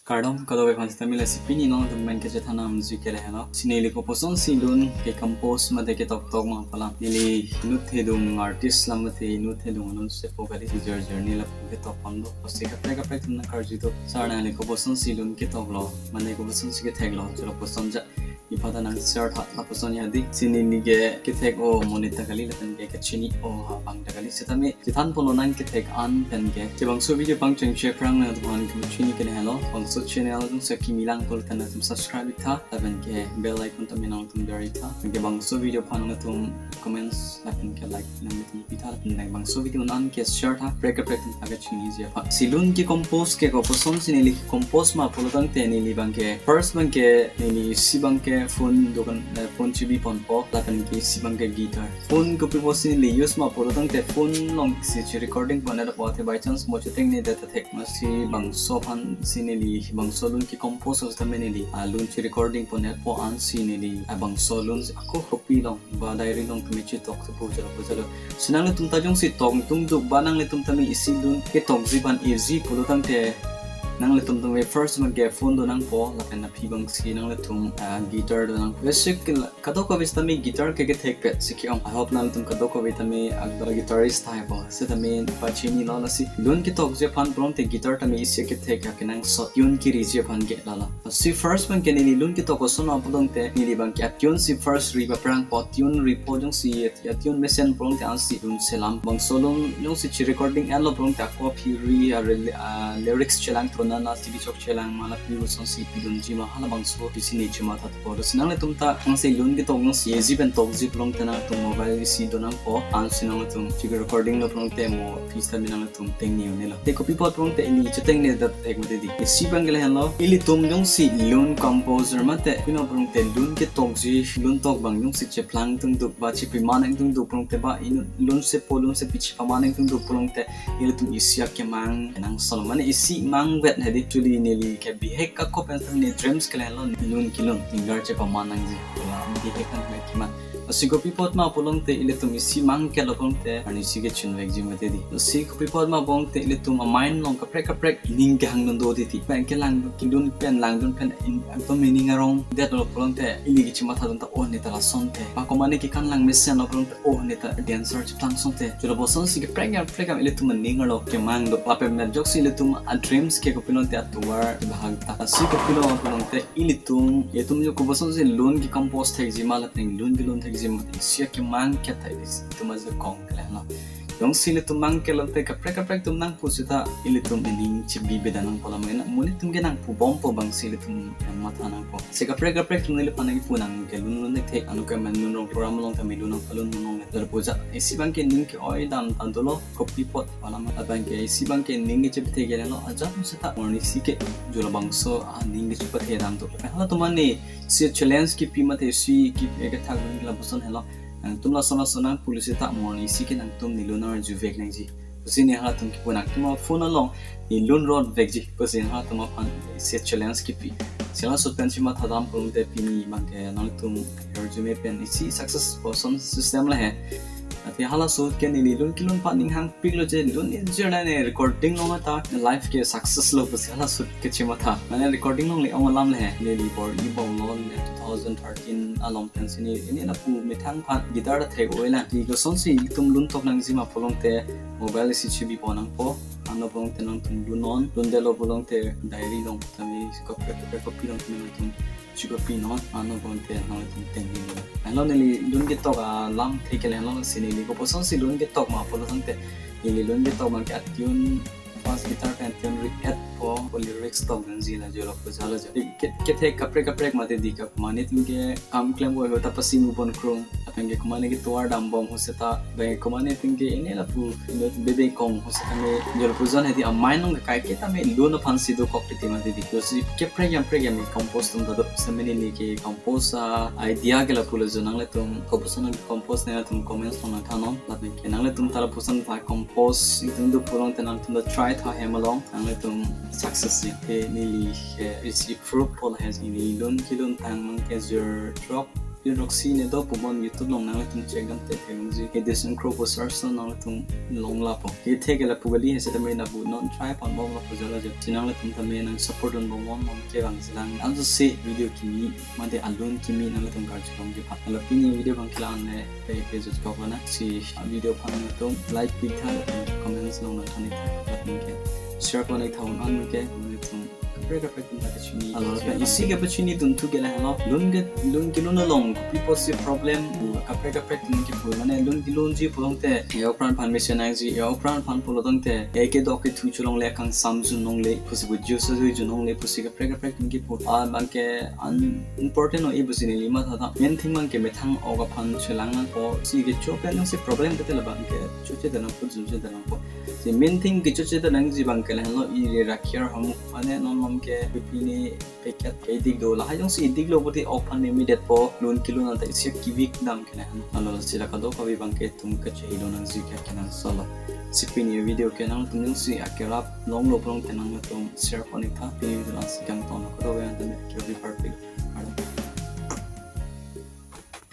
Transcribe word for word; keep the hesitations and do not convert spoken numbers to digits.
Kardom kadokave aphan sitame, lasi pini nangtum pen kachethan amji ke lahelo. Si neli kopuson si lun ke-compose mate ketok tok ma pu alam. Neli inut thedung artist lam mate inut thedung lun sepo kali, si journey lapu ketok pon do. Lasi kaprek kaprek atum nangkarju do, sir nangli kopuson si lun ketok lo, mane kopuson si kethek lo, cholo kopuson ja. Ipha ta nang share tha lapuson ya di. Si neli ke kethek-o monit ta kali lapen ke kachini-o ha abang ta kali. Sitame chethan ponlo nang kethek an pen ke. Si bangso video pangcheng chephrang nangtum aphan kachini ke lahelo. Bangso channel jongsi kimi lang pulote nangtum subscribe ik tha lapen ke bell icon tame nangtum ber ik tha. Ke bangso video aphan nangtum comments lapen ke like nangtum pi tha lapen bangso video an ke share tha, kaprek kaprek atum ta kachiniji aphan. Si lun ke-compose ke kopuson si neli compose ma pulo tangte, neli abang ke first abang ke neli isi abang ke phone dukan, eh, phone chibi ponpo lapen ke isi abang ke guitar. Phone kopi apotsi neli use ma pulo tangte, phone along si chi-recording pon-etpo, athe by chance mo cheteng ne data thek ma, si bangso aphan si neli bangso lun ke-compose sitame neli, ah, lun chi-recording pon-etpo ansi neli, ah, bangso lun si ako kopi along ba diary along tame chetok thupo, cholo pu cholo. Si nanglitum ta jongsi tok tung duk ba nanglitum tame isi lun ketokji aphan easy pulo tangte, nanglitum tame first abang ke phone do nangpo lapen aphi abang si nanglitum, ah, guitar do nangpo. Basic ke la-, kadokave sitame guitar ke kethek pet si ke-ong. I hope nangtum kadokave tame akdor guitarist tahai po. Sitame pachini lo, lasi lun ketokji aphan pulote guitar tame isi kethek ha kenangsot, tune keriji aphan ke lalo. Si first abang ke neli lun ketok koson ma pulote, neli abang ke a-tune si first ri paprangpo, tune ripo jongsi a-tune mesen pulote ansi lun selam. Bangso lun jongsi chi-recording-etlo pulote ako aphi ri a re-, ah, lyrics chelang, throknana si bichok chelang ma lapu ason si pi dunji ma, halabangso pi si ne chematha thupo. Si nanglitum ta jongsi lun ketok jongsi easy pen tokji pulote nangtum mobile isi do nangpo, ansi nangtum chi-recording lo pulote mo aphi sitame nangtum tengne un-elo. Te kopi apot pulote ili cheteng ne data thek mate di. Isi abang ke lahenlo, ilitum jongsi lun composer mate pino pulote lun ketokji, lun tok abang jongsi cheplang tung duk ba chepaman nang tung duk pulote ba inut lun sepo lun sepi chepaman nang tung duk pulote, ilitum isi akemang kenangsot, mane isi mangvet hedi. Actually neli ke bihek ako pen ne dreams ke lahenlo, lun kelun singer chepaman nangji. Wala bihek nang keman. Si kopi apot ma pulote ilitum isi mangketlo pulote, arnisi ke chunvekji mate di. Si kopi apot ma pulote ilitum a-mind along kaprek kaprek ining kehang dun do titi. Pen kelang kelun pen langdun pen in, ekdom ining arongdetlo pulote ili ke chematha dun ta, oh ne ta lasonte. Ba komane kekan lang mesenlo pulote, oh ne ta dancer cheplang sonte. Cholo pu ason si kaprek kaprek alam ilitum aning arlo kemang do. Lapen met ajoksi ilitum a-dreams ke kopi pulote atovar bahag ta. Si kopilo pulote ilitum, ilitum jo kopuson si lun ke-compose thekji ma lapen lun kelun thekji ma, isi akemang kethek ilitum ajakong ke lahenlo. Jongsi ilitum mangketlo te kaprek kaprek atum nangpu seta ilitum ining chebi beda nangpo, lama ina monit atum ke nangpu bompo bang si ilitum matha nangpo. Si kaprek kaprek atum neliphan nangpu nang ke lun lun thek, anke men lun rong program along tame lun nang palun lun nang le puja. Isi abang ke ning ke-oi dam ta dolo, kopi apot wala ma abang ke isi abang ke ning kechepathe ke lahenlo, ajat seta arnisi ke jo labangso aning kechepathe dam do. Halatum an ne si challenge kipi mate si ki kethak dun ke lapuson helo. Nangtum lason lason nangpulo seta arnisi ke nangtum ne lun arjuvek nangji pusi ne halatum kipu, nangtum a-phone along ne lun rotvekji pusi halatum aphan si challenge kipi. Si halaso pen chematha dam pulote pini abang ke nangtum arjume pen isi success pu ason system lahei. Athe halaso ke neli lun kelun aphan ning hangpiklo je, lun injir na ne recording along ta life ke success lo pusi halaso ke chematha. Mane recording along le-ong alam lahei, neli bor-i bomlo ne two thousand thirteen along pensi ne, ne lapu methang aphan guitar ta thek-oi lang. Ti kosonsi itum lun tok nangji ma pulote mobile isi chibi pon nangpo. Ano pulote nangtum lun non, lundetlo pulote diary along tame, kopi kopi kopi along tame nangtum chikopi non, ano pulote nangtum tengne lo. Helo neli lun ketok alamthe ke lahenlo, si neli kopuson si lun ketok ma pulo tangte, neli lun ketok abang ke a-tune, first guitar pen a-tune ri-etpo, po lyrics tok nangji la jo lapu jalo jo. Ke, kethek kaprek kaprek mate di, ka komane atum ke kam klem oi ho ta pasi mu pon krung, lapen ke komane ke tovar dam bom ho seta, ba komane atum ke ene lapu inut bebe kong ho seta me jo lapu jon hedi a-mind along kaike tame lun aphan si dokok titi mate di. Josi kaprek kaprek alam ke-compose atum ta do, sitame neli ke-compose a-idea ke lapulo jo, nanglitum kopuson nang compose nangtum comments along nangthan non, lapen ke nanglitum ta lapuson ta compose itum do pulote nangtum ta try tha hem along, nanglitum success ji te neli ke isi proof po lahei, neli lun kelun tang abang ke jor throk Roxy ne do pu bon YouTube along nanglitum check dam te theklongji. Edison Kro pu search along nanglitum long lapo. Kethe ke lapu kali he setame lapu non try pon bom lapu jala je. Si nanglitum tame nang support dun bom bom bom kevang jilang. Anso si video kimi mate alun kimi nanglitum karjulongji aphan. Lapu pini video abang ke la-an le pe pe jut kok lana. Si video aphan nanglitum like pitha, comments along nangthan-ik tha, lapen ke share pon-ik tha un-an ke nanglitum kaprek kaprek atum ta kachini. Alo, lapen isi kepachini atum thu ke lahenlo. Lun ke, lun kelun along kopi pusi problem kaprek kaprek atum kepu, mane lun kelunji pulotangte, e-ok apran aphan mesen nangji, e-ok apran aphan pulotangte, e kedok kethu cholongle, kangsam jun longle pusi pu juice jui jun longle pusi kaprek kaprek atum kepu. Ah, abang ke unimportant o-e pusi neli matha tha. Main thing abang ke methang ok aphan chelang nangpo. Si kecho pen si problem ke te labang ke choche te nangpo, jun che te nangpo. Si main thing kechoche te nangji abang ke lahenlo, e re rakhir ham, mane non lom ke pipini packet ke idik do, lahai jongsi idiklo pulote ok aphan meme detpo, lun kelun anta isi kivik dam ke lahen. Alo, si la kadokave abang ke itum kachehilo nangji ke kenangsot lo. Si pini video ke nangtum jongsi akerap longlo pulotangte nangtum share pon-ik tha, pini video la-an si kangton lo, kadokave anta me ke bi parpik.